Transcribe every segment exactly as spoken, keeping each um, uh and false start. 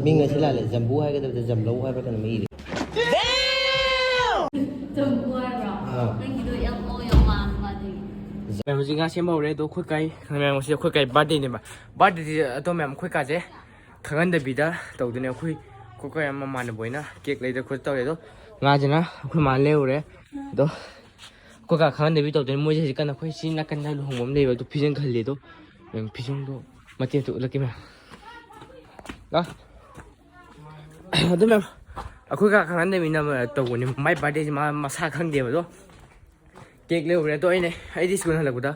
ꯃꯤꯡ ꯑꯁꯤ ꯂꯥꯜꯂꯦ, ꯖꯝꯕꯨ ꯍꯥꯏꯒꯗꯕꯗ ꯖꯝꯂꯧ ꯍꯥꯏꯕ꯭ꯔꯥ ꯀꯩꯅꯣꯝ ꯏꯔꯦ꯫ ꯖꯝꯕꯨ ꯍꯥꯏꯕ꯭ꯔꯣ? ꯑꯥ꯫ ꯅꯪꯒꯤꯗꯣ ꯑꯦꯜ ꯑꯣ ꯌꯥꯝ ꯃꯥꯟꯕ ꯑꯗꯨꯒꯤ꯫ ꯃꯦꯝ, ꯍꯧꯖꯤꯛ ꯉꯥ ꯁꯦꯝꯕ ꯍꯧꯔꯦ꯫ ꯑꯗꯣ ꯑꯩꯈꯣꯏ ꯀꯥꯏ, ꯃꯌꯥꯝ, ꯉꯁꯤ ꯑꯩꯈꯣꯏ ꯀꯥꯏ ꯕꯥꯔꯗꯦꯅꯦꯕ꯫ ꯕꯥꯔꯗꯦꯗꯤ ꯑꯗꯣ ꯃꯌꯥꯝ ꯑꯩꯈꯣꯏ ꯀꯥꯁꯦ ꯈꯪꯍꯟꯗꯕꯤꯗ ꯇꯧꯗꯣꯏꯅꯦ꯫ ꯑꯩꯈꯣꯏ, ꯑꯩꯈꯣꯏ ꯀꯥꯏ ꯃꯃꯥꯟꯅꯕ ꯑꯣꯏꯅ ꯀꯦꯛ ꯂꯩꯗ ꯈꯣꯠꯇ ꯇꯧꯔꯦ꯫ ꯑꯗꯣ ꯉꯥꯁꯤꯅ ꯑꯩꯈꯣꯏ ꯃꯥꯅ ꯂꯩꯔꯨꯔꯦ꯫ ꯑꯗꯣ ꯑꯩꯈꯣꯏ ꯀꯥ ꯈꯪꯍꯟꯗꯕꯤ ꯇꯧꯗꯣꯏꯅꯦ꯫ ꯃꯣꯏꯁꯦ ꯍꯧꯖꯤꯛ ꯀꯟꯅ ꯑꯩꯈꯣꯏ ꯁꯤ ꯅꯥꯀꯟꯗ ꯂꯨꯍꯣꯡꯕ ꯑꯃ ꯂꯩꯕ, ꯑꯗꯨ ꯐꯤꯖꯪ ꯈꯜꯂꯤ꯫ ꯑꯗꯣ ꯃꯦꯝ, ꯐꯤꯖꯪꯗꯣ ꯃꯇꯦꯛ ꯑꯝꯇ ꯎꯠꯂꯛꯀꯦ ꯃꯦꯝ꯫ ꯂꯥ꯫ ꯑꯗꯨ ꯃꯦꯝ, ꯑꯩꯈꯣꯏ ꯀꯥ ꯈꯪꯍꯟꯗꯕꯤꯅ ꯇꯧꯕꯅꯦ꯫ ꯃꯥꯏ ꯕꯥꯔꯗꯦꯁꯦ ꯃꯥ ꯃꯁꯥ ꯈꯪꯗꯦꯕ꯫ ꯑꯗꯣ ꯀꯦꯛ ꯂꯩꯔꯨꯔꯦ꯫ ꯑꯗꯣ ꯑꯩꯅ, ꯑꯩꯗꯤ ꯁ꯭ꯀꯨꯜ ꯍꯜꯂꯛꯄꯗ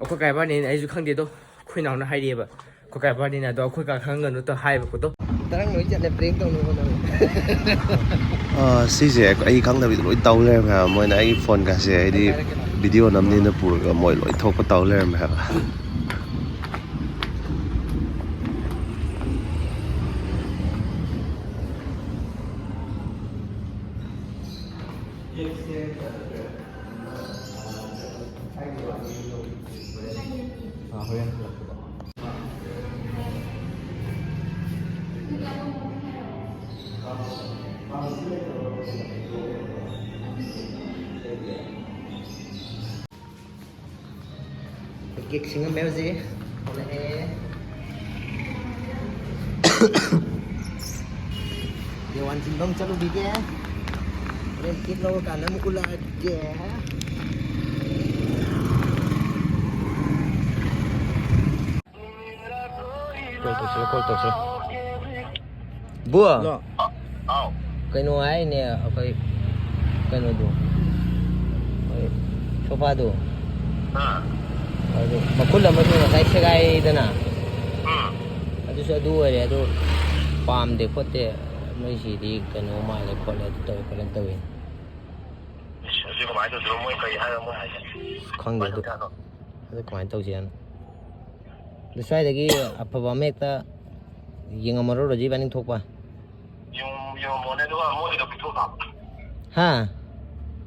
ꯑꯩꯈꯣꯏ ꯀꯥꯏ ꯕꯥꯔꯗꯦꯅꯦ ꯑꯩꯁꯨ ꯈꯪꯗꯦ꯫ ꯑꯗꯣ ꯑꯩꯈꯣꯏ ꯅꯥꯎꯅ ꯍꯥꯏꯔꯛꯑꯦꯕ, "ꯑꯩꯈꯣꯏ ꯀꯥꯏ ꯕꯥꯔꯗꯦꯅꯦ, ꯑꯗꯣ ꯑꯩꯈꯣꯏ ꯀꯥ ꯈꯪꯍꯟꯒꯅꯨ" ꯇꯧ ꯍꯥꯏꯕꯀꯣ꯫ ꯑꯗꯣ ꯇꯔꯪ ꯂꯣꯏ ꯆꯠꯂꯦ, prank ꯇꯧꯅꯕ ꯍꯣꯠꯅꯕꯗ꯫ ꯑ, ꯁꯤꯁꯦ ꯑꯩ ꯈꯪꯗꯕꯤꯗ ꯂꯣꯏ ꯇꯧ ꯂꯩꯔꯝꯃꯦ ꯍꯥꯏꯕ꯫ ꯃꯣꯏꯅ ꯑꯩꯒꯤ ꯐꯣꯟꯒꯁꯦ ꯍꯥꯏꯗꯤ ꯚꯤꯗꯤꯑꯣ ꯅꯝꯅꯤꯅ ꯄꯨꯔꯒ ꯃꯣꯏ ꯂꯣꯏ ꯊꯣꯛꯄ ꯇꯧ ꯂꯩꯔꯝꯃꯦ ꯍꯥꯏꯕ꯫ ꯑꯥ, ꯍꯣꯔꯦꯟ ꯍꯜꯂꯛꯄꯗ꯫ ꯀꯦꯛ ꯁꯤꯡꯉꯝꯃꯦ ꯍꯧꯖꯤꯛ꯫ ꯊꯣꯛꯂꯛꯑꯦ꯫ ꯗꯦꯋꯥꯟ ꯊꯤꯟꯕ ꯑꯃꯨꯛ ꯆꯠꯂꯨꯈꯤꯒꯦ꯫ ꯍꯣꯔꯦꯟ ꯀꯦꯛ ꯂꯧꯔꯀꯥꯟꯗ ꯑꯃꯨꯛ ꯎꯠꯂꯛꯑꯒꯦ꯫ Call ꯇꯧꯁꯤꯔ, call ꯇꯧꯁꯤꯔ꯫ ꯕꯨ! ꯍꯜꯂꯣ꯫ ꯀꯩꯅꯣ ꯍꯥꯏꯅꯦ, ꯑꯩꯈꯣꯏ ꯀꯩꯅꯣꯗꯣ, ꯑꯩꯈꯣꯏ ꯁꯣꯐꯥꯗꯣ, ꯑꯥ꯫ ꯑꯗꯨ ꯃꯈꯨꯟ ꯑꯃꯁꯨ ꯉꯁꯥꯏ ꯁꯦꯒꯥꯏꯗꯅ, ꯎꯝ꯫ ꯑꯗꯨꯁꯨ ꯑꯗꯨ ꯑꯣꯏꯔꯦ꯫ ꯑꯗꯨ ꯄꯥꯝꯗꯦ ꯈꯣꯠꯇꯦ, ꯅꯣꯏꯁꯤꯗꯤ ꯀꯩꯅꯣ ꯃꯥꯜꯂꯦ ꯈꯣꯠꯂꯦ, ꯑꯗꯨ ꯇꯧꯋꯦ ꯈꯣꯠꯂꯦ ꯇꯧꯋꯦ꯫ ꯏꯁ, ꯑꯗꯨ ꯀꯃꯥꯏꯅ ꯇꯧꯗꯣꯏꯅꯣ? ꯃꯣꯏ ꯀꯔꯤ ꯍꯥꯏꯔ ꯃꯣꯏ ꯍꯥꯏꯁꯦ? ꯑꯁ, ꯈꯪꯗꯦ꯫ ꯀꯃꯥꯏꯅ ꯑꯗꯨ, ꯇꯧꯖꯥꯠꯅꯣ? ꯑꯗꯨ ꯀꯃꯥꯏꯅ ꯇꯧꯁꯤ ꯍꯥꯏꯅꯣ? ꯑꯗꯨ ꯁ꯭ꯋꯥꯏꯗꯒꯤ ꯑꯐꯕ ꯑꯃ ꯍꯦꯛꯇ ꯌꯦꯡꯉꯝꯃꯔꯣꯏ, ꯔꯣꯖꯤ ꯏꯕꯥꯅꯤ ꯊꯣꯛꯄ꯫ ꯌꯦꯡꯉꯝꯃꯣꯅꯦ, ꯑꯗꯨꯒ ꯃꯣꯏꯒꯤꯗꯣ ꯄꯤꯊꯣꯛ ꯇꯥꯕ꯫ ꯍꯥ?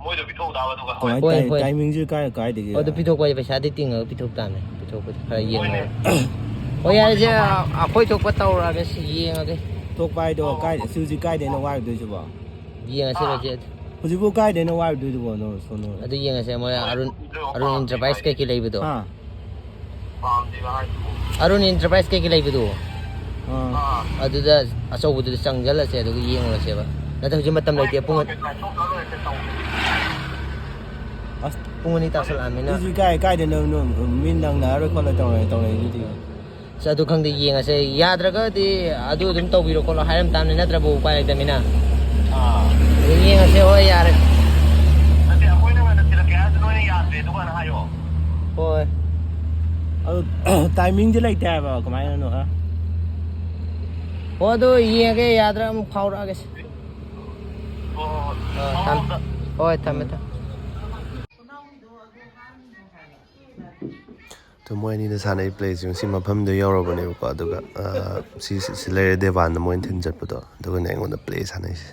ꯃꯣꯏꯗꯣ ꯄꯤꯊꯣꯛ ꯇꯥꯕ, ꯑꯗꯨꯒ꯫ ꯀꯃꯥꯏ ꯍꯣꯏ, ꯇꯥꯏ-, ꯍꯣꯏ꯫ Timingꯁꯦ ꯀꯥꯏ, ꯀꯥꯏꯗꯒꯤ? ꯑꯣ, ꯑꯗꯨ ꯄꯤꯊꯣꯛꯄ ꯍꯥꯏꯁꯦ ꯄꯩꯁꯥꯗꯤ ꯇꯤꯡꯉꯒ ꯄꯤꯊꯣꯛ ꯇꯥꯕꯅꯦ꯫ ꯄꯤꯊꯣꯛꯄꯗꯤ ꯈꯔ ꯍꯣꯏꯅꯦ꯫ ꯌꯦꯡꯉꯒ꯫ ꯍꯣꯏ, ꯌꯥꯔꯦꯁꯦ, ꯑꯩꯈꯣꯏ ꯊꯣꯛꯄ ꯇꯧꯔꯛꯑꯒꯦ, ꯁꯤ ꯌꯦꯡꯉꯒꯦ꯫ ꯊꯣꯛꯄ ꯍꯥꯏꯗꯣ ꯀꯥꯏ, ꯁꯤ ꯍꯧꯖꯤꯛ ꯀꯥꯏꯗꯩꯅꯣ ꯋꯥꯏꯔꯨꯗꯣꯏꯁꯤꯕꯣ? ꯌꯦꯡꯉꯁꯤꯔꯣ, ꯆꯦ꯫ ꯍꯧꯖꯤꯛꯄꯨ ꯀꯥꯏꯗꯩꯅꯣ ꯋꯥꯏꯔꯨꯗꯣꯏꯗꯨꯕꯣ, ꯅꯣ, ꯁꯣꯅꯣ? ꯑꯗꯨ ꯌꯦꯡꯉꯁꯦ, ꯃꯣꯏ ꯑꯔꯨꯟ, ꯑꯔꯨꯟ ꯏꯟꯇꯔꯄ꯭ꯔꯥꯏꯁ ꯀꯩꯀꯩ ꯂꯩꯕꯗꯣ꯫ ꯍꯥ? ꯑꯔꯨꯟ ꯏꯟꯇꯔꯄ꯭ꯔꯥꯏꯁ ꯀꯩꯀꯩ ꯂꯩꯕꯗꯣ꯫ ꯑꯥ꯫ ꯑꯗꯨꯗ ꯑꯆꯧꯕꯗꯨꯗ ꯆꯪꯁꯤꯜꯂꯁꯦ, ꯑꯗꯨꯒ ꯌꯦꯡꯉꯨꯔꯁꯦꯕ꯫ ꯅꯠꯇ꯭ꯔ ꯍꯧꯖꯤꯛ ꯃꯇꯝ ꯂꯩꯇꯦ, ꯄꯨꯡ, ꯑꯁ, ꯄꯨꯡ ꯑꯅꯤ ꯇꯥꯁꯜꯂꯛꯑꯃꯤꯅ꯫ ꯑꯗꯨꯁꯨ ꯀꯥꯏ, ꯀꯥꯏꯗꯅꯣ, ꯅꯣ, ꯃꯤ ꯅꯪꯅꯔꯣꯏ ꯈꯣꯠꯂꯣꯏ ꯇꯧꯔꯦ, ꯇꯧꯔꯛꯏꯗꯨꯗꯤ꯫ ꯑꯁ, ꯑꯗꯨ ꯈꯪꯗꯦ, ꯌꯦꯡꯉꯁꯦ꯫ ꯌꯥꯗ꯭ꯔꯒꯗꯤ ꯑꯗꯨ ꯑꯗꯨꯝ ꯇꯧꯕꯤꯔꯣ ꯈꯣꯠꯂꯣ ꯍꯥꯏꯔꯝ ꯇꯥꯕꯅꯤ, ꯅꯠꯇ꯭ꯔꯕꯨ ꯎꯄꯥꯏ ꯂꯩꯇꯕꯅꯤꯅ꯫ ꯑꯥ꯫ ꯑꯗꯨ ꯌꯦꯡꯉꯁꯦ, ꯍꯣꯏ, ꯌꯥꯔꯦ꯫ ꯅꯠꯇꯦ, ꯑꯩꯈꯣꯏꯅ ꯑꯣꯏꯅ ꯊꯤꯜꯂꯛꯀꯦ ꯍꯥꯏꯔꯁꯨ ꯅꯣꯏꯅ ꯌꯥꯗ꯭ꯔꯦ, ꯑꯗꯨꯀꯥꯟꯗ ꯍꯥꯏꯌꯣ꯫ ꯍꯣꯏ꯫ ꯑꯗꯨ timingꯗꯤ ꯂꯩꯇꯦ ꯍꯥꯏꯕ, ꯀꯃꯥꯏꯅꯅꯣ, ꯍꯥ? ꯍꯣ, ꯑꯗꯨ ꯌꯦꯡꯉꯒꯦ, ꯌꯥꯗ꯭ꯔꯥ ꯑꯃꯨꯛ ꯐꯥꯎꯔꯛꯑꯒꯦ꯫ ꯍꯣꯏ, ꯍꯣꯏ, ꯍꯣꯏ꯫ ꯑꯥ, ꯊꯝ-, ꯍꯣꯏ, ꯊꯝꯃꯦ, ꯊꯝꯃꯦ꯫ ꯑꯗꯣ ꯃꯣꯏ ꯑꯅꯤꯅ ꯁꯥꯟꯅꯩ ꯄ꯭ꯂꯦꯁꯦ ꯉꯁꯤ ꯃꯐꯝꯗ ꯌꯧꯔꯕꯅꯦꯕꯀꯣ, ꯑꯗꯨꯒ, ꯑ, ꯁꯤ, ꯁꯤ, ꯁꯤ ꯂꯩꯔꯦ ꯗꯦꯕꯥꯟꯗ ꯃꯣꯏꯅ ꯊꯤꯟ ꯆꯠꯄꯗꯣ, ꯑꯗꯨꯒꯅꯦ ꯑꯩꯉꯣꯟꯗ ꯄ꯭ꯂꯦ ꯁꯥꯟꯅꯩꯁꯦ꯫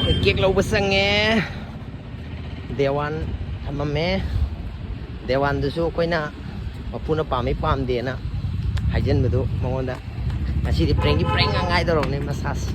ꯑꯩꯈꯣꯏ ꯀꯦꯛ ꯂꯧꯕ ꯆꯪꯉꯦ꯫ ꯗꯦꯋꯥꯟ ꯊꯝꯃꯝꯃꯦ꯫ ꯗꯦꯋꯥꯟꯗꯨꯁꯨ ꯑꯩꯈꯣꯏꯅ ꯃꯄꯨꯅ ꯄꯥꯝꯃꯤ ꯄꯥꯝꯗꯦꯅ ꯍꯥꯏꯖꯤꯟꯕꯗꯨ ꯃꯉꯣꯟꯗ ꯉꯁꯤꯗꯤ ꯄ꯭ꯔꯦꯡꯒꯤ ꯄ꯭ꯔꯦꯡ ꯉꯥꯛ ꯉꯥꯏꯗꯧꯔꯕꯅꯤ ꯃꯁꯥꯁꯦ꯫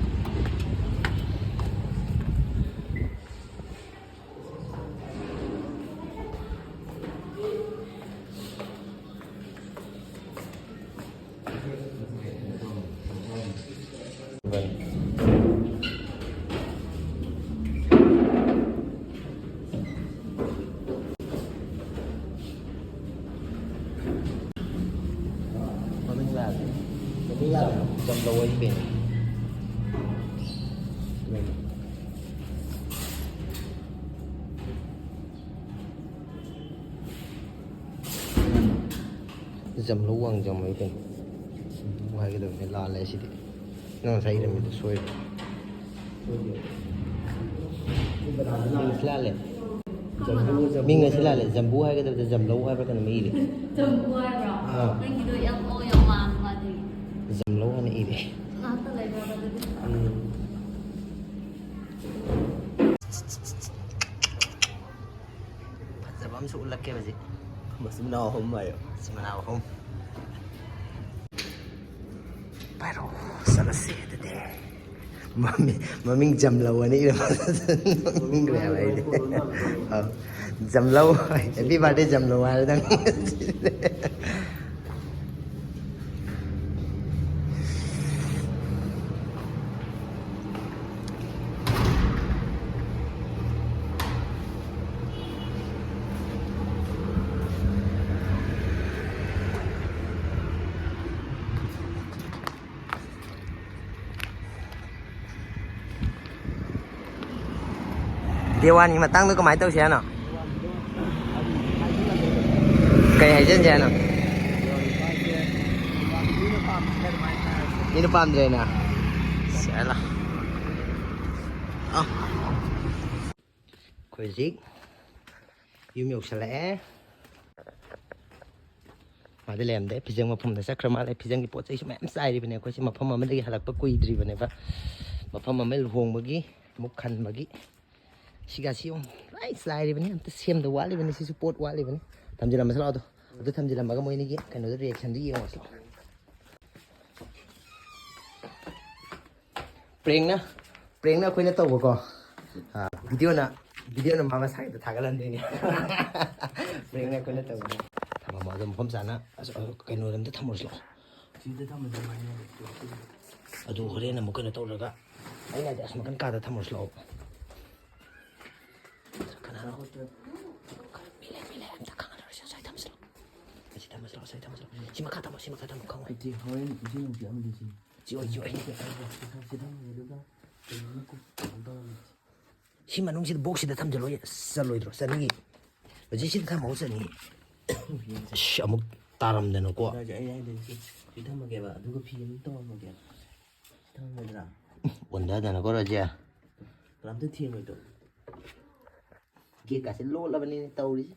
ꯖꯝ-, ꯖꯝꯂꯧ ꯍꯥꯏꯁꯤ ꯀꯩꯅꯣ? ꯖꯝꯂꯧ ꯋꯥꯡꯖꯝ ꯍꯥꯏ ꯀꯩꯅꯣ? ꯖꯝꯕꯨ ꯍꯥꯏꯒꯗꯕꯅꯦ, ꯂꯥꯜꯂꯦ ꯁꯤꯗꯤ꯫ ꯅꯪ ꯉꯁꯥꯏ ꯏꯔꯝꯃꯤꯗꯣ ꯁꯣꯏꯔꯦ꯫ ꯃꯤꯡ ꯑꯁꯤ ꯂꯥꯜꯂꯦ꯫ ꯃꯤꯡ ꯑꯁꯤ ꯂꯥꯜꯂꯦ꯫ ꯖꯝꯕꯨ ꯍꯥꯏꯒꯗꯕꯗ ꯖꯝꯂꯧ ꯍꯥꯏꯕ꯭ꯔꯥ ꯀꯩꯅꯣꯝ ꯏꯔꯦ꯫ ꯖꯝꯕꯨ ꯍꯥꯏꯕ꯭ꯔꯣ? ꯑꯥ꯫ ꯅꯪꯒꯤꯗꯣ ꯑꯦꯝ ꯑꯣ ꯌꯥꯝ ꯃꯥꯟꯕ ꯑꯗꯨꯒꯤ꯫ ꯖꯝꯂꯧ ꯍꯥꯏꯅ ꯏꯔꯦ꯫ ꯉꯥꯛꯇ ꯂꯩꯕ꯭ꯔꯕ ꯑꯗꯨꯗꯤ? ꯎꯝ꯫ ꯐꯖꯕ ꯑꯃꯁꯨ ꯎꯠꯂꯛꯀꯦ ꯍꯧꯖꯤꯛ꯫ ꯃꯆꯤꯟ ꯃꯅꯥꯎ ꯑꯍꯨꯝ ꯍꯥꯏꯌꯣ꯫ ꯃꯆꯤꯟ ꯃꯅꯥꯎ ꯑꯍꯨꯝ꯫ ꯄꯥꯏꯔꯣ, ꯆꯠꯂꯁꯤ ꯑꯗꯨꯗꯤ꯫ ꯃꯃꯤꯡ, ꯃꯃꯤꯡ ꯖꯝꯂꯧ ꯑꯅ ꯏꯔꯝꯕ ꯅꯣꯛꯅꯤꯡꯈ꯭ꯔꯦ ꯍꯥꯏꯕ ꯑꯩꯗꯤ꯫ ꯑꯧ꯫ ꯖꯝꯂꯧ, happy birthday ꯖꯝꯂꯧ ꯍꯥꯏꯔꯗꯪ꯫ ꯗꯦꯋꯥꯅꯤ ꯃꯇꯥꯡꯗꯣ ꯀꯃꯥꯏꯅ ꯇꯧꯁꯦ ꯍꯥꯏꯅꯣ? ꯀꯩ ꯍꯥꯏꯖꯟꯁꯦ ꯍꯥꯏꯅꯣ? ꯃꯤꯅ ꯄꯥꯝꯗ꯭ꯔꯦꯅ? ꯁꯦꯂꯥ꯫ ꯑ꯫ ꯑꯩꯈꯣꯏ ꯍꯧꯖꯤꯛ ꯌꯨꯝ ꯌꯧꯁꯜꯂꯛꯑꯦ꯫ ꯃꯥꯗꯤ ꯂꯩꯔꯝꯗꯦ, ꯐꯤꯖꯪ ꯃꯐꯝꯗ ꯆꯠꯈ꯭ꯔ ꯃꯥꯜꯂꯦ꯫ ꯐꯤꯖꯪꯒꯤ ꯄꯣꯠ ꯆꯩꯁꯨ ꯃꯌꯥꯝ ꯆꯥꯏꯔꯤꯕꯅꯦ꯫ ꯑꯩꯈꯣꯏꯁꯦ ꯃꯐꯝ ꯑꯃꯗꯒꯤ ꯍꯜꯂꯛꯄ ꯀꯨꯏꯗ꯭ꯔꯤꯕꯅꯦꯕ꯫ ꯃꯐꯝ ꯑꯃ ꯂꯨꯍꯣꯡꯕꯒꯤ ꯑꯃꯨꯛ ꯈꯟꯕꯒꯤ ꯁꯤꯒ ꯁꯤ ꯑꯃꯨꯛ ꯂꯣꯏ ꯆꯥꯏꯔꯤꯕꯅꯤ꯫ ꯑꯝꯇ ꯁꯦꯝꯗ ꯋꯥꯠꯂꯤꯕꯅꯤ꯫ ꯁꯤꯁꯨ ꯄꯣꯠ ꯋꯥꯠꯂꯤꯕꯅꯤ꯫ ꯊꯝꯖꯤꯜꯂꯝꯃꯁꯤ ꯂꯥꯛꯑꯣ ꯑꯗꯣ꯫ ꯑꯗꯨ ꯊꯝꯖꯤꯜꯂꯝꯃꯒ ꯃꯣꯏꯅꯤꯒꯤ ꯀꯩꯅꯣꯗꯣ reactionꯗꯨ ꯌꯦꯡꯉꯁꯤ ꯂꯥꯛꯑꯣ꯫ Prankꯅ, prankꯅ ꯑꯩꯈꯣꯏꯅ ꯇꯧꯕꯀꯣ꯫ ꯑ, videoꯅ, videoꯅ ꯃꯥ ꯃꯁꯥꯒꯤꯗ ꯊꯥꯒꯠꯍꯟꯗꯣꯏꯅꯦ꯫ Prankꯅ ꯑꯩꯈꯣꯏꯅ ꯇꯧꯕꯅꯦ꯫ ꯊꯝꯃꯝꯃꯣ ꯑꯗꯣ ꯃꯐꯝ ꯆꯥꯅ꯫ ꯑꯁ, ꯑ, ꯀꯩꯅꯣꯗ ꯑꯝꯇ ꯊꯝꯃꯨꯔꯁꯤ ꯂꯥꯛꯑꯣ꯫ ꯁꯤꯗ ꯊꯝꯃꯗꯤ ꯃꯥꯏꯅ ꯑꯗꯨ ꯍꯣꯔꯦꯟ ꯑꯃꯨꯛ ꯀꯩꯅꯣ ꯇꯧꯔꯒ ꯑꯩꯅ ꯍꯥꯏꯗꯤ ꯑꯁ ꯅꯥꯀꯟ ꯀꯥꯗ ꯊꯝꯃꯨꯔꯁꯤ ꯂꯥꯛꯑꯣ꯫ ꯀꯅꯥꯅꯣ? ꯃꯤ ꯂꯩ, ꯃꯤ ꯂꯩ꯫ ꯑꯝꯇ ꯈꯪꯍꯜꯂꯔꯣꯏꯁꯤ꯫ ꯁ꯭ꯋꯥꯏ ꯊꯝꯃꯁꯤ ꯂꯥꯛꯑꯣ꯫ ꯑꯁꯤ ꯊꯝꯃꯁꯤ ꯂꯥꯛꯑꯣ꯫ ꯁꯤ ꯃꯈꯥ ꯊꯝꯃꯣ, ꯁꯤ ꯃꯈꯥ ꯊꯝꯃꯣ, ꯈꯪꯉꯣꯏ꯫ ꯑꯩꯗꯤ ꯍꯣꯔꯦꯟ ꯏꯆꯦ ꯅꯨꯡꯁꯤ ꯑꯃꯗꯤ ꯁꯤ ꯆꯤꯛꯑꯣꯏ, ꯆꯤꯛꯑꯣꯏ꯫ ꯁꯤ ꯊꯝꯃꯦ ꯑꯗꯨꯒ ꯀꯩꯅꯣꯅ ꯀꯨꯞ ꯀꯩꯅꯣ ꯇꯧꯔꯝꯃꯦ꯫ ꯁꯤ ꯃꯅꯨꯡꯁꯤꯗ ꯕꯣꯛꯁꯁꯤꯗ ꯊꯝꯖꯜꯂꯣ꯫ ꯆꯜꯂꯣꯏꯗ꯭ꯔꯣ? ꯆꯅꯤ꯫ ꯍꯧꯖꯤꯛ ꯁꯤꯗ ꯊꯝꯃꯣ, ꯆꯅꯤ꯫ ꯑꯁ, ꯑꯃꯨꯛ ꯇꯥꯔꯝꯗꯅꯀꯣ꯫ ꯑꯣꯖꯥꯁꯦ ꯑꯩ ꯍꯥꯏꯗꯣꯏꯁꯦ ꯁꯤ ꯊꯝꯃꯒꯦꯕ ꯑꯗꯨꯒ ꯐꯤ ꯑꯃ ꯇꯧꯔꯝꯃꯒꯦꯕ꯫ ꯁꯤ ꯊꯝꯃꯒꯗ꯭ꯔꯥ? ꯑꯣꯟꯊꯗꯅꯀꯣ, ꯔꯣꯖꯦ꯫ ꯀꯅꯥꯝꯇ ꯊꯦꯡꯉꯣꯏꯗꯣ꯫ ꯒꯦꯠꯀꯥꯁꯦ ꯂꯣꯜꯂꯕꯅꯤꯅꯦ ꯇꯧꯔꯤꯁꯦ꯫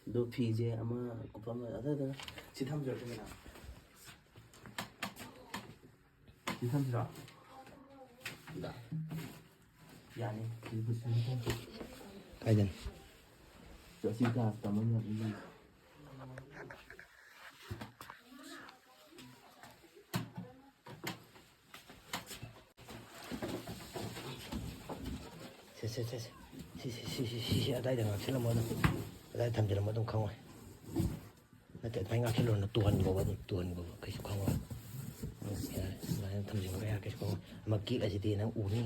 ꯑꯗꯣ ꯐꯤꯁꯦ ꯑꯃ ꯀꯨꯞꯄ ꯑꯃ ꯑꯗꯨꯗ ꯁꯤ ꯊꯝꯖꯔꯛꯀꯦꯗꯅ꯫ ꯁꯤ ꯊꯝꯁꯤꯔꯣ? ꯁꯤꯗ꯫ ꯌꯥꯅꯤ꯫ ꯁꯤꯗ ꯄꯨꯁꯤꯜꯂꯣ꯫ ꯀꯥꯏꯗꯅꯣ? ꯁꯤ ꯒ꯭ꯂꯥꯁꯇ ꯑꯃ ꯌꯥꯅꯤ꯫ ꯁꯦ, ꯁꯦ, ꯁꯦ, ꯁꯦ꯫ ꯁꯤ, ꯁꯤ, ꯁꯤ, ꯁꯤ, ꯁꯤ, ꯁꯤ, ꯑꯗꯥꯏꯗ ꯉꯥꯛꯁꯤꯜꯂꯝꯃꯣ ꯑꯗꯨꯝ꯫ ꯑꯗꯥꯏꯗ ꯊꯝꯖꯤꯜꯂꯝꯃꯣ ꯑꯗꯨꯝ, ꯈꯪꯉꯣꯏ꯫ ꯅꯠꯇꯦ, ꯑꯗꯨꯃꯥꯏꯅ ꯉꯥꯛꯁꯤꯜꯂꯣ, ꯅꯪ ꯇꯨꯍꯟꯈꯣꯕ ꯑꯗꯨꯝ, ꯇꯨꯍꯟꯈꯣꯕ꯫ ꯀꯩꯁꯨ ꯈꯪꯉꯣꯏ꯫ ꯎꯝ, ꯌꯥꯔꯦ꯫ ꯑꯗꯨꯃꯥꯏꯅ ꯊꯝꯖꯤꯟꯈ꯭ꯔꯣ, ꯌꯥꯔꯦ, ꯀꯩꯁꯨ ꯈꯪꯉꯣꯏ꯫ ꯑꯃ ꯀꯦꯛ ꯑꯁꯤꯗꯤ ꯅꯪ ꯎꯅꯤ꯫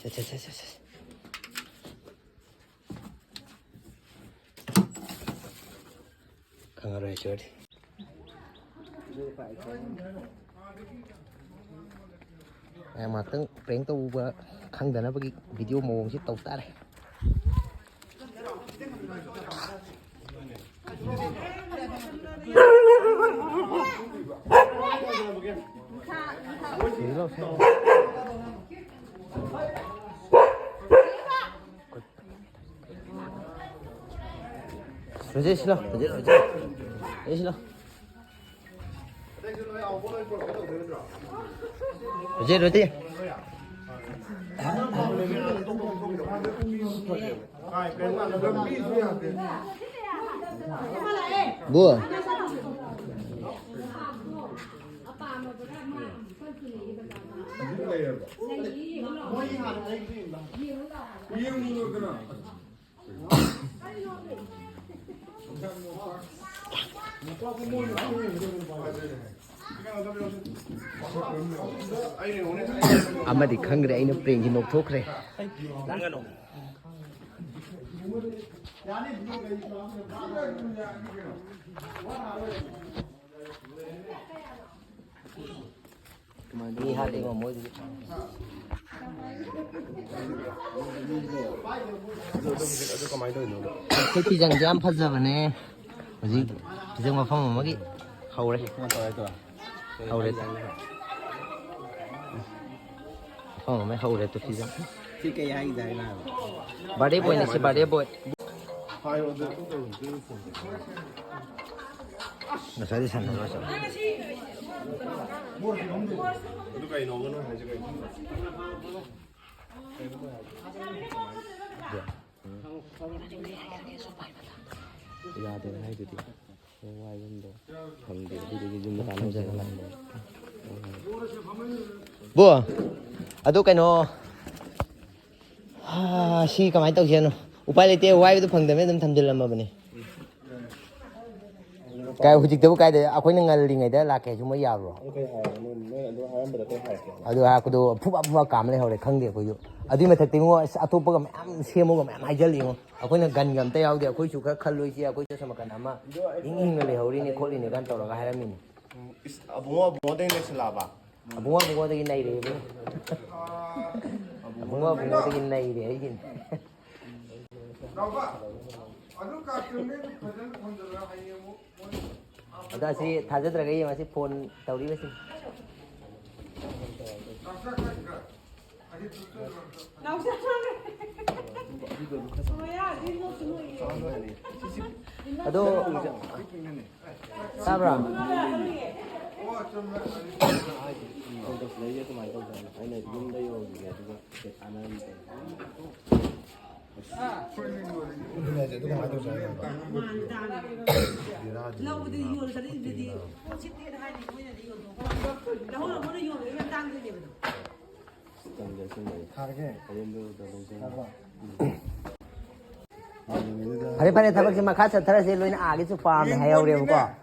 ꯁꯦ, ꯁꯦ, ꯁꯦ, ꯁꯦ, ꯁꯦ꯫ ꯈꯪꯉꯔꯣꯏ ꯑꯁꯤ ꯑꯣꯏꯔꯗꯤ꯫ ꯃꯌꯥꯝ ꯉꯥꯛꯇꯪ prank ꯇꯧꯕ ꯈꯪꯗꯅꯕꯒꯤ video ꯃꯑꯣꯡꯁꯤ ꯇꯧ ꯇꯥꯔꯦ꯫ ꯔꯣꯖꯦ, ꯁꯤ ꯂꯥꯎ꯫ ꯔꯣꯖꯦ, ꯔꯣꯖꯦ꯫ ꯔꯣꯖꯦ, ꯁꯤ ꯂꯥꯎ꯫ ꯔꯣꯖꯦ, ꯔꯣꯖꯦ꯫ ꯕꯨ꯫ ꯑꯃꯗꯤ ꯈꯪꯈ꯭ꯔꯦ, ꯑꯩꯅ prankꯁꯤ ꯅꯣꯛꯊꯣꯛꯈ꯭ꯔꯦ꯫ ꯃꯤ ꯍꯥꯠꯂꯦꯕ ꯃꯣꯏꯗꯨꯗꯤ꯫ ꯑꯗꯨ ꯀꯃꯥꯏꯅ ꯇꯧꯔꯤꯅꯣ? ꯑꯩꯈꯣꯏ ꯐꯤꯖꯪꯁꯦ ꯌꯥꯝ ꯐꯖꯕꯅꯦ꯫ ꯍꯧꯖꯤꯛ ꯐꯤꯖꯪ ꯃꯐꯝ ꯑꯃꯒꯤ ꯍꯧꯔꯦ꯫ ꯍꯧꯔꯦ꯫ ꯃꯐꯝ ꯑꯃ ꯍꯧꯔꯦ ꯇꯨ ꯐꯤꯖꯪ꯫ ꯁꯤ ꯀꯩ ꯍꯥꯏꯒꯦ ꯍꯥꯏꯅꯣ ꯍꯥꯏꯕ? Birthday boyꯅꯦ ꯁꯤ, birthday boy꯫ ꯉꯁꯥꯏꯗꯤ ꯁꯥꯟꯅꯔꯁꯨ꯫ ꯑꯗꯨ ꯀꯩꯅꯣꯕ ꯅꯪ ꯍꯥꯏꯁꯦ ꯀꯩꯅꯣ? ꯌꯥꯗꯦ ꯍꯥꯏꯗꯨꯗꯤ꯫ ꯋꯥꯏꯐꯝꯗꯣ ꯐꯪꯗꯦ꯫ ꯑꯗꯨꯗꯨꯒꯤ ꯌꯨꯝꯗ ꯀꯥꯟꯅꯕꯁꯦ ꯂꯥꯛꯑꯦ꯫ ꯕꯣ, ꯑꯗꯨ ꯀꯩꯅꯣ, ꯁꯤ ꯀꯃꯥꯏꯅ ꯇꯧꯁꯦ ꯍꯥꯏꯅꯣ? ꯎꯄꯥꯏ ꯂꯩꯇꯦ, ꯋꯥꯏꯕꯗꯣ ꯐꯪꯗꯕꯅꯤꯅ ꯑꯗꯨꯝ ꯊꯝꯖꯤꯜꯂꯝꯃꯕꯅꯦ꯫ ꯀꯥꯏ, ꯍꯧꯖꯤꯛꯇꯕꯨ ꯀꯥꯏꯗ? ꯑꯩꯈꯣꯏꯅ ꯉꯜꯂꯤꯉꯩꯗ ꯂꯥꯛꯀꯦ ꯍꯥꯏꯁꯨ ꯃꯣꯏ ꯌꯥꯕ꯭ꯔꯣ? ꯑꯗꯨ ꯀꯩ ꯍꯥꯏꯔꯒꯦ? ꯅꯣꯏ, ꯅꯣꯏ ꯑꯗꯨ ꯍꯥꯏꯔꯝꯕꯗ ꯀꯩ ꯍꯥꯏꯔꯛꯀꯦ? ꯑꯗꯨ ꯍꯥꯏꯔꯛꯄꯗꯣ ꯐꯨꯕ ꯐꯨꯕ ꯀꯥꯝ ꯂꯩꯍꯧꯔꯦ, ꯈꯪꯗꯦ ꯑꯩꯈꯣꯏꯁꯨ꯫ ꯑꯗꯨꯏ ꯃꯊꯛꯇ ꯏꯉꯣ, ꯑꯁ, ꯑꯇꯣꯞꯄꯒ ꯃꯌꯥꯝ ꯁꯦꯝꯃꯒ ꯃꯌꯥꯝ ꯍꯥꯏꯖꯜꯂꯤ ꯏꯉꯣ꯫ ꯑꯩꯈꯣꯏꯅ ꯒꯟꯒ ꯑꯝꯇ ꯌꯥꯎꯗꯦ, ꯑꯩꯈꯣꯏꯁꯨ ꯈꯔ ꯈꯜꯂꯣꯏꯁꯤ, ꯑꯩꯈꯣꯏꯁꯨ ꯁꯣꯝ ꯅꯥꯀꯟ ꯑꯃ ꯏꯪ ꯏꯪꯅ ꯂꯩꯍꯧꯔꯤꯅꯦ ꯈꯣꯠꯂꯤꯅꯦ ꯀꯥꯏꯅ ꯇꯧꯔꯒ ꯍꯥꯏꯔꯝꯃꯤꯅꯦ꯫ ꯎꯝ, ꯏꯁ, ꯑꯕꯨꯡꯉꯣ ꯑꯕꯨꯡꯉꯣꯗꯒꯤ ꯅꯩꯁꯜꯂꯛꯑꯕ? ꯑꯕꯨꯡꯉꯣ ꯑꯕꯨꯡꯉꯣꯗꯒꯤ ꯅꯩꯔꯦ ꯏꯕꯨꯡꯉꯣ꯫ ꯑꯕꯨꯡꯉꯣ ꯑꯕꯨꯡꯉꯣꯗꯒꯤ ꯅꯩꯔꯦ ꯑꯩꯒꯤꯅꯦ꯫ ꯅꯥꯎꯕ, ꯑꯗꯨ ꯀꯥꯔꯇꯨꯟꯗꯩꯗꯨ ꯐꯖꯅ ꯊꯝꯖꯜꯂꯣ, ꯍꯌꯦꯡ ꯑꯃꯨꯛ ꯃꯣꯏ ꯑꯗꯣ ꯑꯁꯤ ꯊꯥꯖꯗ꯭ꯔꯒ ꯌꯦꯡꯉꯣ, ꯑꯁꯤ ꯐꯣꯟ ꯇꯧꯔꯤꯕꯁꯤ꯫ ꯅꯥꯎꯆꯥ ꯆꯠꯈ꯭ꯔꯦ꯫ ꯅꯥꯎꯆꯥ ꯆꯠꯈ꯭ꯔꯦ꯫ ꯃꯌꯥꯗꯤ ꯅꯣꯛꯁꯨ ꯅꯣꯛꯏꯌꯦ꯫ ꯑꯗꯣ, ꯇꯥꯕ꯭ꯔꯥ? ꯐꯣꯟ ꯇꯧꯁꯤꯜꯂꯛꯏꯁꯦ ꯀꯃꯥꯏꯅ ꯇꯧꯖꯥꯠꯅꯣ? ꯑꯩꯅ ꯌꯨꯝꯗ ꯌꯧꯔꯨꯒꯦ, ꯑꯗꯨꯒ ꯀꯩ ꯀꯥꯟꯅꯔꯤꯒꯦ? ꯑꯗꯨꯅꯦ ꯍꯥꯏꯁꯦ, ꯑꯗꯨ ꯀꯃꯥꯏꯅ ꯇꯧꯁꯦ ꯍꯥꯏꯅꯣ? ꯃꯥꯅ ꯇꯥꯡꯉꯦ꯫ ꯕꯦꯔꯥꯅꯤ꯫ ꯂꯧꯕꯗ ꯌꯣꯜꯂꯒꯗꯤ ꯄꯣꯠꯁꯤꯠꯇꯦꯅ ꯍꯥꯏꯅꯤ, ꯃꯣꯏꯅꯗꯤ ꯌꯣꯟꯊꯣꯛꯄ꯫ ꯂꯧꯍꯧꯔ ꯃꯣꯏꯅ ꯌꯣꯜꯂꯒ ꯌꯥꯝ ꯇꯥꯡꯗꯣꯏꯅꯦꯕ ꯑꯗꯣ꯫ ꯊꯥꯔꯒꯦ꯫ ꯊꯥꯔꯕꯣ? ꯐꯔꯦ, ꯐꯔꯦ, ꯊꯕꯛꯁꯦ ꯃꯈꯥ ꯆꯠꯊꯔꯁꯦ, ꯂꯣꯏꯅ ꯑꯥꯒꯤꯁꯨ ꯄꯥꯝꯃꯦ ꯍꯥꯏꯍꯧꯔꯦꯕꯀꯣ꯫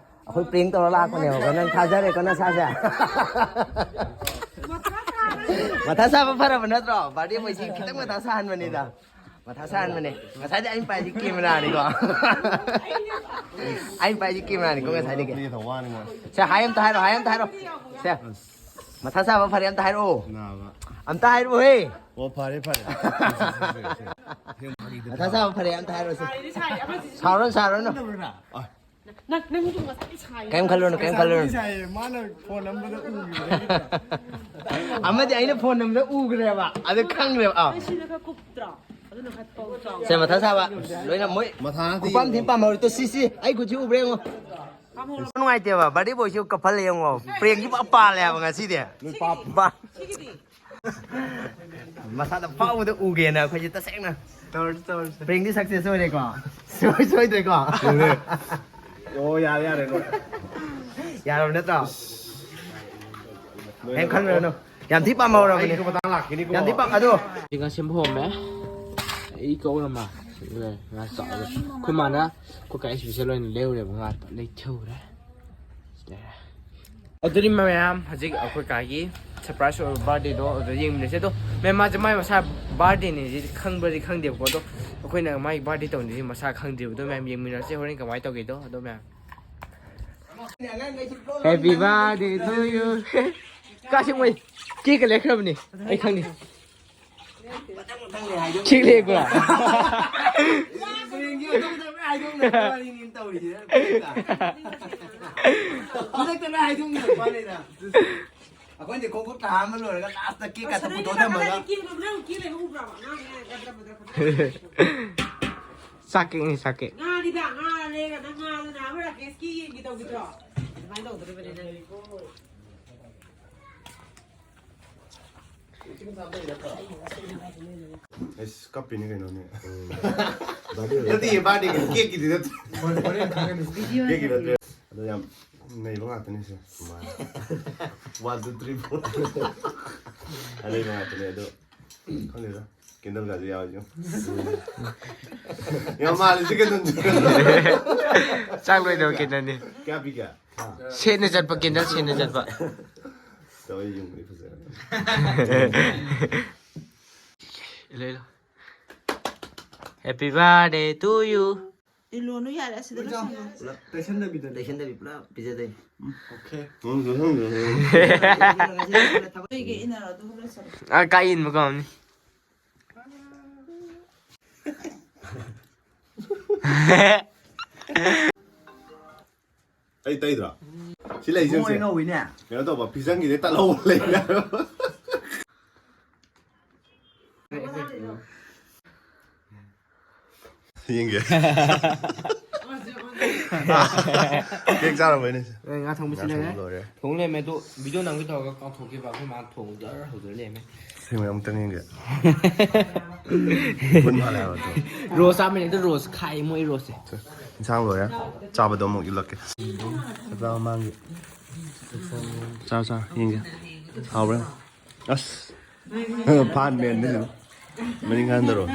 ꯑꯩꯈꯣꯏ prank ꯇꯧꯔ ꯂꯥꯛꯄꯅꯦꯕꯀꯣ, ꯅꯪ ꯊꯥꯖꯔꯦꯀꯣ ꯅꯁꯥꯁꯦ꯫ ꯃꯊꯥ ꯁꯥꯕ ꯐꯔꯕ ꯅꯠꯇ꯭ꯔꯣ? Birthday boyꯁꯤ ꯈꯤꯇꯪ ꯃꯊꯥ ꯁꯥꯍꯟꯕꯅꯤꯗ꯫ ꯃꯊꯥ ꯁꯥꯍꯟꯕꯅꯦ꯫ ꯉꯁꯥꯏꯗꯤ ꯑꯩꯅ ꯄꯥꯏꯁꯤ ꯀꯦꯃꯦꯔꯥꯅꯤꯀꯣ꯫ ꯑꯩꯅ ꯄꯥꯏꯁꯤ ꯀꯦꯃꯦꯔꯥꯅꯤꯀꯣ ꯉꯁꯥꯏꯗꯒꯤ꯫ ꯄ꯭ꯂꯦ ꯇꯧ ꯋꯥꯅꯤꯉꯣ꯫ ꯁꯦ, ꯍꯥꯏ ꯑꯝꯇ ꯍꯥꯏꯔꯣ, ꯍꯥꯏ ꯑꯝꯇ ꯍꯥꯏꯔꯣ꯫ ꯁꯦ, ꯃꯊꯥ ꯁꯥꯕ ꯐꯔꯦ ꯑꯝꯇ ꯍꯥꯏꯔꯛꯑꯣ꯫ ꯅꯥꯕ꯫ ꯑꯝꯇ ꯍꯥꯏꯔꯛꯑꯣꯍꯦ꯫ ꯑꯣ, ꯐꯔꯦ ꯐꯔꯦ꯫ ꯃꯊꯥ ꯁꯥꯕ ꯐꯔꯦ ꯑꯝꯇ ꯍꯥꯏꯔꯛꯑꯣꯁꯦ꯫ ꯁꯥꯎꯔꯅꯨ, ꯁꯥꯎꯔꯅꯨ꯫ ꯅꯪ ꯅꯪꯁꯨ ꯉꯁꯥꯏ ꯁꯥꯏ꯫ ꯀꯩꯝ ꯈꯜꯂꯨꯅꯨ, ꯀꯩꯝ ꯈꯜꯂꯨꯅꯨ꯫ ꯁꯥꯏꯌꯦ, ꯃꯥꯅ ꯐꯣꯟ ꯅꯝꯕꯗ ꯎꯈꯤꯕꯅꯦ꯫ ꯑꯃꯗꯤ ꯑꯩꯅ ꯐꯣꯟ ꯅꯝꯕꯗ ꯎꯈ꯭ꯔꯦꯕ꯫ ꯑꯗꯨ ꯈꯪꯈ꯭ꯔꯦꯕ꯫ ꯑꯥ꯫ ꯅꯪ ꯁꯤꯅ ꯈꯔ ꯀꯨꯞꯇ꯭ꯔꯣ? ꯑꯗꯨꯅ ꯈꯔ ꯄꯧ ꯆꯥꯎ꯫ ꯁꯦ, ꯃꯊꯥ ꯁꯥꯕ꯫ ꯂꯣꯏꯅ ꯃꯣꯏ ꯃꯊꯥ ꯅꯠꯇꯦ꯫ ꯈꯨꯄꯥꯝ ꯊꯤꯟ ꯄꯥꯝꯍꯧꯔꯤ꯫ ꯇꯣ, ꯁꯤ, ꯁꯤ꯫ ꯑꯩ ꯈꯨꯠꯁꯤ ꯎꯕ꯭ꯔꯥ ꯌꯦꯡꯉꯣ꯫ ꯅꯨꯡꯉꯥꯏꯇꯦꯕ꯫ ꯕꯥꯔꯗꯤ ꯕꯣꯏꯁꯨ ꯀꯞꯐꯜꯂꯦ ꯌꯦꯡꯉꯣ꯫ ꯄ꯭ꯔꯦꯡꯁꯤ ꯄꯥ ꯄꯥꯜꯂꯦ ꯍꯥꯏꯕ ꯉꯁꯤꯗꯤ꯫ ꯅꯣꯏ ꯄꯥꯞ꯫ ꯄꯥ-, ꯃꯁꯥꯗ ꯐꯥꯎꯕꯗ ꯎꯒꯦꯅ ꯑꯩꯈꯣꯏꯁꯦ ꯇꯁꯦꯡꯅ꯫ ꯇꯧꯔꯁꯤ, ꯇꯧꯔꯁꯤ꯫ ꯄ꯭ꯔꯦꯡꯗꯤ ꯁꯛꯁꯦꯁ ꯑꯣꯏꯔꯦꯀꯣ꯫ ꯁꯣꯏ-, ꯁꯣꯏꯗ꯭ꯔꯦꯀꯣ꯫ ꯑꯣ, ꯌꯥꯔꯦ, ꯌꯥꯔꯦ, ꯅꯣꯏ꯫ ꯌꯥꯔꯕ ꯅꯠꯇ꯭ꯔꯣ? ꯅꯣꯏ ꯀꯩꯝ ꯈꯟꯕꯤꯔꯨꯅꯨ꯫ ꯌꯥꯝ ꯊꯤ ꯄꯥꯝꯍꯧꯔꯕꯅꯦ꯫ ꯑꯩꯁꯨ ꯃꯇꯥꯡ ꯂꯥꯛꯈꯤꯅꯤꯀꯣ꯫ ꯌꯥꯝ ꯊꯤ ꯄꯥꯝ-, ꯑꯗꯣ꯫ ꯉꯥ ꯁꯦꯝꯕ ꯍꯧꯔꯝꯃꯦ꯫ ꯑꯩ ꯀꯧꯔꯝꯃ꯫ ꯉꯥ ꯆꯥꯎꯔꯦ꯫ ꯑꯩꯈꯣꯏ ꯃꯥꯅ ꯑꯩꯈꯣꯏ ꯀꯥ ꯏꯁꯄꯤꯁꯦꯜ ꯑꯣꯏꯅ ꯂꯩꯔꯨꯔꯦꯕ ꯉꯥ꯫ ꯂꯩꯊꯍꯧꯔꯦ꯫ ꯁꯤꯗ꯫ ꯑꯗꯨꯗꯤ ꯃꯌꯥꯝ ꯍꯧꯖꯤꯛ ꯑꯩꯈꯣꯏ ꯀꯥꯒꯤ ꯁꯔꯄ꯭ꯔꯥꯏꯁ ꯑꯣꯏꯕ ꯕꯥꯔꯗꯦꯗꯣ ꯑꯗꯨꯗ ꯌꯦꯡꯃꯤꯟꯅꯁꯦ꯫ ꯑꯗꯣ ꯃꯦꯝ ꯃꯥꯁꯦ ꯃꯥꯏ ꯃꯁꯥ ꯕꯥꯔꯗꯦꯅꯦꯁꯦ ꯈꯪꯕ꯭ꯔꯗꯤ ꯈꯪꯗꯦꯕꯀꯣ꯫ ꯑꯗꯣ ꯑꯩꯈꯣꯏꯅ ꯃꯥꯒꯤ ꯕꯥꯔꯗꯦ ꯇꯧꯅꯤꯁꯦ ꯃꯁꯥ ꯈꯪꯗ꯭ꯔꯤꯕ꯫ ꯑꯗꯣ ꯃꯌꯥꯝ ꯌꯦꯡꯃꯤꯟꯅꯔꯁꯦ ꯍꯣꯔꯦꯟ ꯀꯃꯥꯏꯅ ꯇꯧꯒꯦꯗꯣ꯫ ꯑꯗꯣ ꯃꯌꯥꯝ꯫ Happy birthday to you꯫ ꯀꯥꯁꯤꯡ ꯃꯣꯏ ꯀꯦꯛꯀ ꯂꯩꯈ꯭ꯔꯕꯅꯤ꯫ ꯑꯩ ꯈꯪꯉꯤ꯫ ꯀꯦꯛ ꯂꯩꯕ꯭ꯔꯥ? ꯈꯨꯗꯛꯇꯅ ꯍꯥꯏꯗꯣꯛꯅꯔꯛꯄ ꯋꯥꯅꯤꯗ꯫ ꯑꯩꯈꯣꯏꯅ ꯈꯣꯡꯎꯞ ꯊꯥ ꯑꯃ ꯂꯣꯏꯔꯒ ꯂꯥꯁꯇ ꯀꯦꯛ ꯀꯛꯇ ꯄꯨꯊꯣꯛꯑ ꯊꯝꯃꯒ꯫ ꯀꯦꯛ ꯂꯩꯕ ꯎꯕ꯭ꯔꯥ? ꯉꯥ ꯂꯩꯔꯒ ꯒꯗ꯭ꯔ ꯒꯗ꯭ꯔ ꯒꯗ꯭ꯔ꯫ ꯆꯥꯛ ꯀꯦꯛꯅꯤ, ꯆꯥꯛ ꯀꯦꯛ꯫ ꯉꯥꯅꯤꯗ, ꯉꯥ ꯂꯩꯔꯒ ꯅꯪ ꯉꯥꯗꯨꯅ ꯑꯃ ꯔꯥꯀꯦꯁꯀꯤ ꯌꯦꯟꯒꯤ ꯇꯧꯈꯤꯗ꯭ꯔꯣ? ꯑꯗꯨꯃꯥꯏꯅ ꯇꯧꯗꯣꯔꯤꯕꯅꯤ ꯅꯪ꯫ ꯑꯩꯁ, ꯀꯞꯄꯤꯅꯤ ꯀꯩꯅꯣꯅꯦ꯫ ꯅꯠꯇꯤꯌꯦ, ꯕꯥꯔꯗꯦꯒꯤ ꯀꯦꯛꯀꯤꯗꯤ ꯅꯠꯇꯦ꯫ ꯀꯦꯛꯀꯤ ꯅꯠꯇꯦ꯫ ꯑꯗꯣ ꯌꯥꯝ ꯅꯩꯕ ꯉꯥꯛꯇꯅꯤ ꯁꯦ꯫ One, two, three, four꯫ ꯑꯅꯩꯕ ꯉꯥꯛꯇꯅꯦ ꯑꯗꯣ꯫ ꯈꯪꯗꯦꯗ꯫ ꯀꯦꯟꯗꯜꯒꯁꯨ ꯌꯥꯎꯔꯤ꯫ ꯌꯥꯝ ꯃꯥꯜꯂꯤꯁꯦ ꯀꯩꯅꯣ꯫ ꯆꯥꯛ ꯂꯣꯏꯗꯕ ꯀꯦꯟꯗꯜꯅꯤ꯫ ꯀꯌꯥ ꯄꯤꯒꯦ? ꯁꯦꯠꯅ ꯆꯠꯄ ꯀꯦꯟꯗꯜ, ꯁꯦꯠꯅ ꯆꯠꯄ꯫ ꯇꯧꯔ ꯌꯨꯝꯗꯤ ꯐꯖꯔꯦ꯫ ꯏꯂꯣ, ꯏꯂꯣ꯫ Happy birthday to you. ꯏꯂꯣꯅꯨ ꯌꯥꯔꯦ, ꯑꯁꯤꯗ ꯂꯣꯏꯁꯜꯂꯣ꯫ ꯄꯨꯂꯞ ꯇꯩꯁꯟꯗꯕꯤꯗꯅꯦ꯫ ꯇꯩꯁꯟꯗꯕꯤ ꯄꯨꯂꯞ ꯄꯤꯖꯗꯣꯏꯅꯤ꯫ ꯎꯝ, okay꯫ ꯅꯣꯏꯒꯤ ꯏꯟꯅꯔꯣ, ꯑꯗꯨꯒ ꯂꯣꯏꯁꯜꯂꯣ꯫ ꯑ, ꯀꯥꯏ ꯏꯟꯕ ꯀꯥꯎꯅꯤ? ꯑꯩ ꯇꯩꯗ꯭ꯔꯣ? ꯁꯤ ꯂꯩꯁꯦ, ꯏꯕꯨꯡꯉꯣ, ꯁꯦ꯫ ꯑꯩ ꯉꯧꯋꯤꯅꯦ꯫ ꯀꯩꯅꯣ ꯇꯧꯕ, ꯐꯤꯖꯪꯒꯤꯗꯤ ꯇꯠꯍꯧꯕ ꯂꯩꯅꯦ꯫ ꯌꯦꯡꯒꯦ꯫ ꯀꯦꯛ ꯆꯥꯔꯕꯣ, ꯏꯅꯦ? ꯑꯦ, ꯉꯥ ꯊꯣꯡꯕ ꯉꯥ ꯁꯤꯜꯂꯦ꯫ ꯊꯣꯡꯕ ꯂꯣꯏꯔꯦ꯫ ꯊꯣꯡ ꯂꯩꯔꯝꯃꯦ, ꯑꯗꯣ video ꯅꯝꯒꯦ ꯇꯧꯔꯒ ꯀꯥꯎꯊꯣꯛꯈꯤꯕ꯫ ꯑꯩꯈꯣꯏ ꯃꯥꯅ ꯊꯣꯡ ꯖꯔ ꯍꯧꯖꯔ ꯂꯩꯔꯝꯃꯦ꯫ ꯁꯦꯡꯅ ꯑꯃꯨꯛꯇꯪ ꯌꯦꯡꯒꯦ꯫ ꯒꯨꯟ ꯃꯥꯜꯂꯦ ꯍꯥꯏꯕ ꯑꯗꯣ꯫ ꯔꯣꯁ ꯆꯥꯕꯅꯦ, ꯑꯗꯣ ꯔꯣꯁ ꯈꯥꯛꯑꯦ ꯃꯣꯏ ꯔꯣꯁꯁꯦ꯫ ꯏꯟꯁꯥꯡ ꯂꯣꯏꯔꯦ꯫ ꯆꯥꯕꯗꯣ ꯑꯃꯨꯛ ꯏꯜꯂꯛꯀꯦ꯫ ꯆꯥꯛ ꯆꯥ ꯃꯃꯥꯡꯒꯤ꯫ ꯆꯥ, ꯆꯥ, ꯌꯦꯡꯒꯦ꯫ ꯍꯥꯎꯕ꯭ꯔꯥ? ꯑꯁ꯫ ꯐꯥꯟ ꯃꯦꯟꯗꯤ ꯁꯤꯗ꯫ ꯃꯅꯤꯡ ꯍꯟꯗꯔꯣ꯫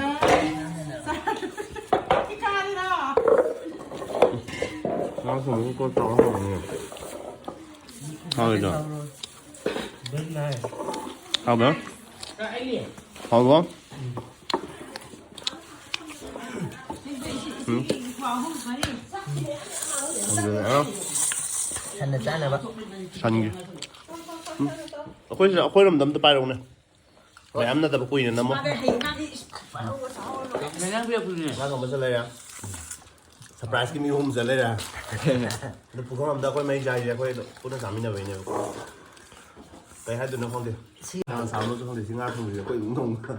ꯉꯥ ꯊꯣꯡꯕꯒꯤ ꯀꯣꯠ ꯇꯧꯔ ꯍꯧꯔꯅꯤ꯫ ꯍꯥꯎꯔꯣꯏꯗ꯭ꯔꯣ? ꯍꯥꯎꯕ꯭ꯔꯣ? ꯍꯥꯎꯕ꯭ꯔꯣ? ꯎꯝ꯫ ꯁꯟꯅ ꯆꯥꯅꯕ꯫ ꯁꯟꯒꯤ꯫ ꯎꯝ꯫ ꯑꯩꯈꯣꯏꯁꯤꯗ, ꯑꯩꯈꯣꯏꯔꯣꯝꯗ ꯑꯝꯇ ꯄꯥꯏꯔꯛꯎꯅꯦ꯫ ꯃꯌꯥꯝ ꯅꯠꯇꯕ, ꯀꯨꯏꯅ ꯅꯝꯃꯣ꯫ ꯉꯥ ꯊꯣꯡꯕ ꯆꯠ ꯂꯩꯔꯦ꯫ Surprise ꯀꯤ ꯃꯤ ꯑꯍꯨꯝ ꯆꯠ ꯂꯩꯔꯦ꯫ ꯑꯗꯨ ꯄꯨꯈꯝ ꯑꯝꯗ ꯑꯩꯈꯣꯏ ꯃꯔꯤ ꯆꯥꯏꯁꯦ ꯑꯩꯈꯣꯏ ꯄꯨꯟꯅ ꯆꯥꯃꯤꯟꯅꯕꯩꯅꯦꯕꯀꯣ꯫ ꯀꯩ ꯍꯥꯏꯗꯣꯏꯅꯣ ꯈꯪꯗꯦ꯫ ꯀꯅꯥ ꯆꯥꯕꯅꯣꯁꯨ ꯈꯪꯗꯦ꯫ ꯁꯤ ꯉꯥ ꯊꯣꯡꯕꯁꯦ ꯑꯩꯈꯣꯏ ꯑꯗꯨꯝ ꯊꯣꯡꯕ꯫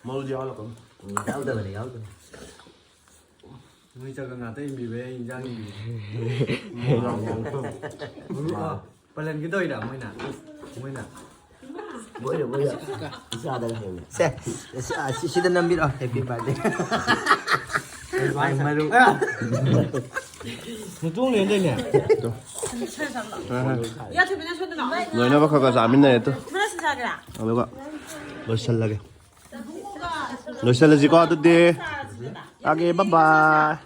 ꯃꯔꯨꯗꯤ ꯌꯥꯎꯍꯜꯂꯛꯀꯅꯨ꯫ ꯌꯥꯎꯗꯕꯅꯦ, ꯌꯥꯎꯗꯕꯅꯦ꯫ ꯅꯣꯏ ꯆꯠꯂ ꯉꯥꯛꯇ ꯏꯟꯕꯤꯕ, ꯑꯩ ꯏꯟꯖꯥꯡ ꯏꯟꯕꯤꯕ꯫ ꯄꯜꯍꯟꯒꯦ ꯇꯧꯔꯤꯔꯥ ꯃꯣꯏꯅ? ꯃꯣꯏꯅ? ꯃꯣꯏꯅ, ꯃꯣꯏꯅ꯫ ꯏꯆꯥꯗꯒ ꯍꯦꯜꯂꯦ꯫ ꯁꯦ, ꯑꯁꯤ, ꯑꯁꯤ, ꯁꯤꯗ ꯅꯝꯕꯤꯔꯛꯑꯣ, happy birthday꯫ ꯃꯥꯏ ꯃꯔꯨꯞ꯫ ꯅꯇꯣꯡ ꯂꯦꯟꯗꯣꯏꯅꯦ꯫ ꯂꯣꯏꯅꯕ ꯈꯔ ꯈꯔ ꯆꯥꯃꯤꯟꯅꯔꯦ ꯇꯨ꯫ ꯑꯗꯨꯒ ꯂꯣꯏꯁꯜꯂꯒꯦ꯫ ꯂꯣꯏꯁꯜꯂꯁꯤꯀꯣ ꯑꯗꯨꯗꯤ꯫ Okay, bye bye꯫